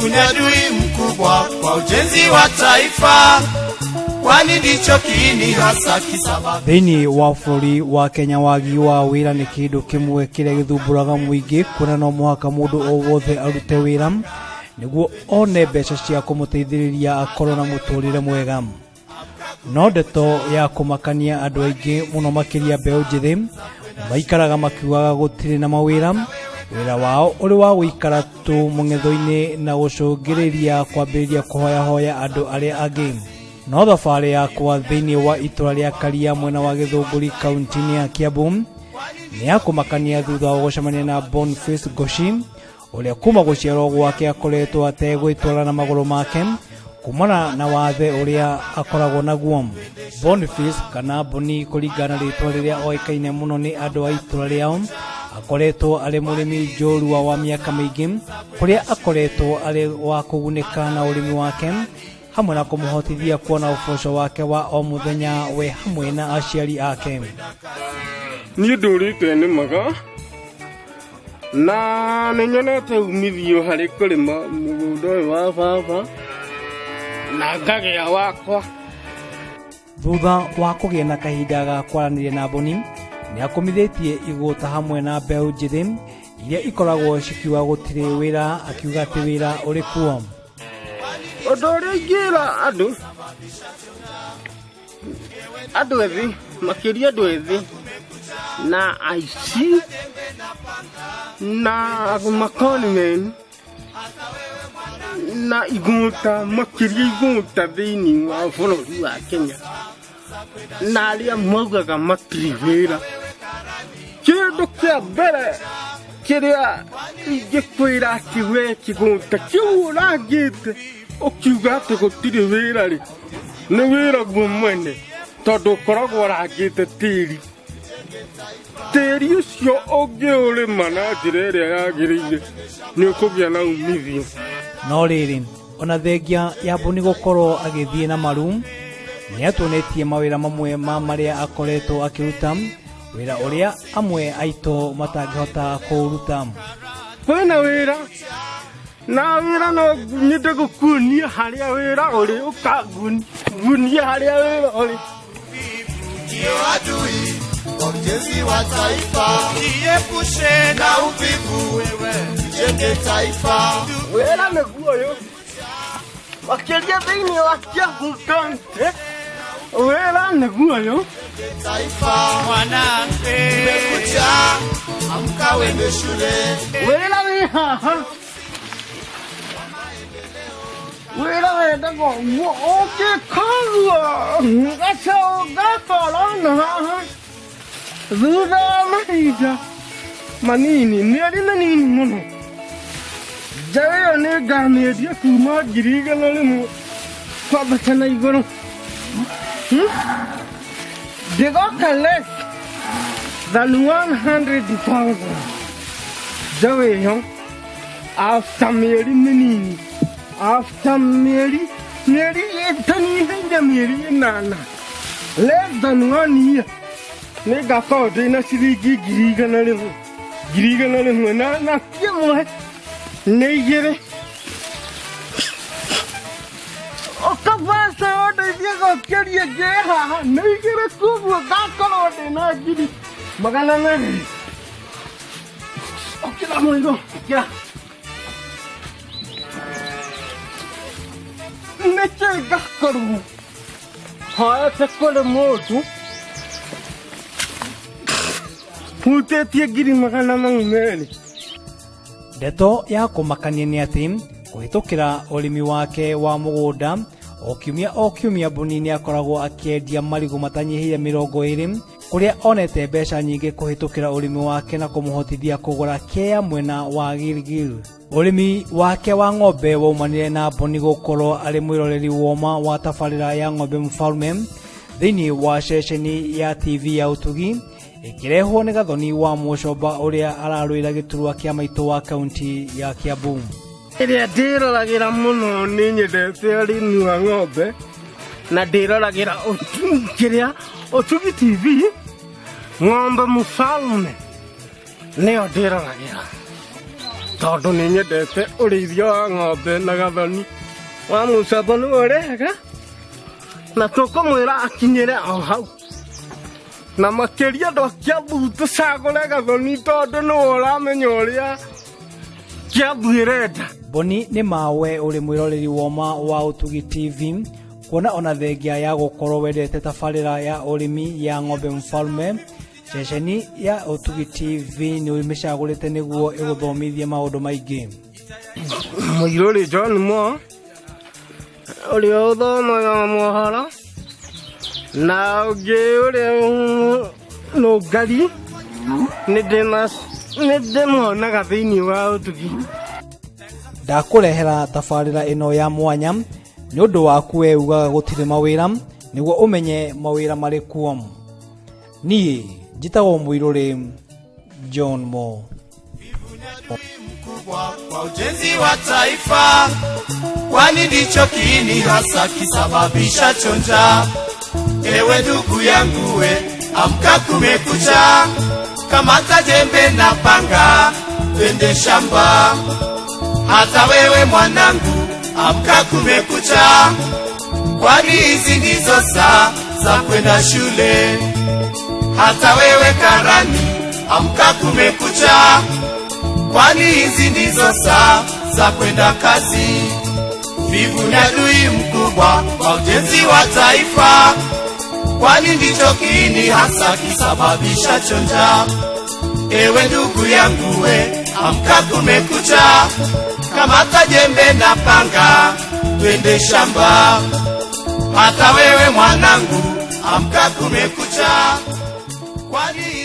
Uvivu ni adui mkubwa kwa ujenzi wa taifa, kwani ndicho kiini hasa kisababisha Thĩinĩ wa bũrũri wa Kenya, wagi wa wĩra nĩ kĩndũ kĩmwe kĩrĩa gĩthumbũraga mũingĩ, kuona no mũhaka mũndũ o wothe arute wĩra nĩguo one mbeca cia kũmũteithĩrĩria akorwo na mũtũrĩre mwega. No ndeto ya kũmakania, andũ aingĩ mũno makĩria mbeũ njĩthĩ maikaraga makiugaga gũtirĩ na mawĩra, wĩra wao ũrĩ wa gũikara tu mũng'etho-inĩ na gũcũngĩrĩria kwambĩrĩria kũhoyahoya andũ arĩa angĩ. No thabarĩ yakwa thĩinĩ wa itũra rĩa Karia, mwena wa Gĩthũngũri, kaunti-inĩ ya Kiambu, nĩ ya kũmakania thutha wa gũcemania na Boniface Goshi, ũrĩa kuma gũciarwo gwake akoretwo ategwĩtwara na magũrũ make kumana na wathe ũrĩa akoragwo naguo. Boniface, kana Boni kũringana na rĩtwa rĩrĩa oĩkaine mũno nĩ andũ a itũra rĩao, akoretwo arĩ mũrĩmi njorua wa mĩaka mĩingĩ, kũrĩa akoretwo arĩ wa kũgunĩka na ũrĩmi wake hamwe na kũmũhotithia kuona ũboco wake wa o mũthenya we hamwe na aciari ake. Niĩ ndũrĩte nĩmaga na nĩ nyonete umithio harĩ kũrĩma mũgũnda ũyũ wa baba na ngagĩa wakwa. Thutha wa kũgĩa na kahinda ga kwaranĩria na Boni, nĩ akũmithĩtie igũta hamwe na mbeũ njĩthĩ iria ikoragwo cikiuga gũtirĩ wĩra, akiuga atĩ wĩra ũrĩ kuo. Ũndũ ũrĩa ingĩra andũ ethĩ, makĩria andũ ethĩ na aici na makonmen na igũta, makĩria igũta thĩinĩ wa bũrũri wa Kenya, na arĩa maugaga matirĩ wĩra, kĩndũ kĩa mbere kĩrĩa ingĩkwĩra atĩ we kĩgũta kĩu ũrangĩte ũkiuga atĩ gũtirĩ wĩra rĩ, nĩ wĩra guo mwene, tondũ ũkoragwo ũrangĩte tĩri. Tĩri ũcio ũngĩũrĩma na njĩra ĩrĩa yagĩrĩire, nĩ ũkũgĩa na umithio. No rĩrĩ, ona thengia ya Boni gũkorwo agĩthiĩ na maru, nĩ atuonetie mawĩra mamwe ma marĩa akoretwo akĩruta, wĩra ũrĩa amwe aitũ matangĩhota kũũruta. Kwĩna wĩra, na wĩra no nyende gũkuonia harĩa wĩra ũrĩ, ũkanguonia harĩa wĩra ũrĩ. Ndio adui kwa ujenzi wa taifa. Jiepushe na uvivu, wewe tujenge taifa. Wĩra nĩguo ũyũ, makĩria thĩinĩ wa Kiambu County, wĩra nĩguo ũyũ. Taifa mwanamke, umekucha, amka uende shule. Wĩra wĩ haha, wĩra wendaga ũguo ũngĩkorwo gacaũ gakorwo na haha, thutha wa mahinda manini, mĩeri mĩnini mũno, njaũ ĩyo nĩ ngamĩendia kuma 100,000 kwambata na igũrũ. Ndĩgoka less than 100,000 njaũ ĩyo after mĩeri mĩnini, after mĩeri ĩtanyihĩire mĩeri 8, less than one year, nĩ ngakorwo ndĩna ciringi 100,000, 100,000 na ti ĩmwe, nĩ igĩrĩ. Ũkabaca ũndeithie gũkĩria ngĩ haha, nĩ igĩrĩ, koguo ngakorwo ndĩna 200,000. Ũkĩra mũirũ, ũkĩra. Nĩkĩ ngakorwo hoete kũrĩ mũndũ hutĩtie 200,000? Ndeto ya kũmakania nĩ atĩ kũhĩtũkĩra ũrĩmi wake wa mũgũnda, o kiumia o kiumia Boni nĩ akoragwo akĩendia marigũ matanyihĩire 20, kũrĩa onete mbeca nyingĩ kũhĩtũkĩra ũrĩmi wake na kũmũhotithia kũgũra kea mwena wa Gilgil. Ũrĩmi wake wa ng'ombe waumanire na Boni gũkorwo arĩ mwĩroreri woma wa tabarĩra ya Ng'ombe Mfalme thĩinĩ wa ceceni ya TV ya Ũtugi, ĩkĩrehwo nĩ Gathoni wa Mũcomba, ũrĩa ararũĩra gĩturwa kĩa maitũ wa kaunti ya Kiambu. Ĩrĩa ndĩroragĩra mũno, nĩ nyendete ũrĩmi wa ng'ombe na ndĩroragĩra kĩrĩa Ũtugi TV, Ng'ombe Mfalme, nĩyo ndĩroragĩra. Tondũ nĩ nyendete ũrĩithia wa ng'ombe na Gathoni wa Mũcombo nĩwe ũrehaga, na tũkũmwĩra akinyĩre o hau. Na makĩria andũ a Kiambu tũcagũre Gathoni tondũ nĩwe ũramenya ũrĩa Kiambu ĩrenda. Boni nĩ mawe ũrĩ mwĩroreri woma wa Ũtugi TV, kuona ona thengia ya gũkorwo wendete tabarĩra ya ũrĩmi ya Ng'ombe Mfalme, ceceni ya Ũtugi TV nĩ ũmĩcagũrĩte nĩguo ĩgũthomithie maũndũ maingĩ. Mũirũrĩ John Mo ũrĩa ũthomaga mohoro na ũngĩ ũrĩa Nũngari nĩ ndĩmuonaga thĩinĩ wa Ũtugi. Ndakũrehera tabarĩra ĩno ya mwanya nĩ ũndũ waku we ugaga gũtirĩ mawĩra, nĩguo ũmenye mawĩra marĩ kuo. Niĩ njĩtagwo Mũirũrĩ John Mo. Mkubwa kwa ujenzi wa taifa, kwani ndicho kiini hasa kisababisha chonja. Ewe ndugu yangu we, amka kumekucha, kamata jembe na panga, twende shamba. Hata wewe mwanangu, amka kumekucha, kwani hizi ndizo saa za kwenda shule. Hata wewe karani, amka kumekucha, kwani hizi ndizo saa za kwenda kazi. Vivu ni adui mkubwa kwa ujenzi wa taifa, kwani ndicho kiini hasa kisababisha chonja. Ewe ndugu yangu we, amka kumekucha, kamata jembe na panga, twende shamba. Hata wewe mwanangu, amka kumekucha, kwani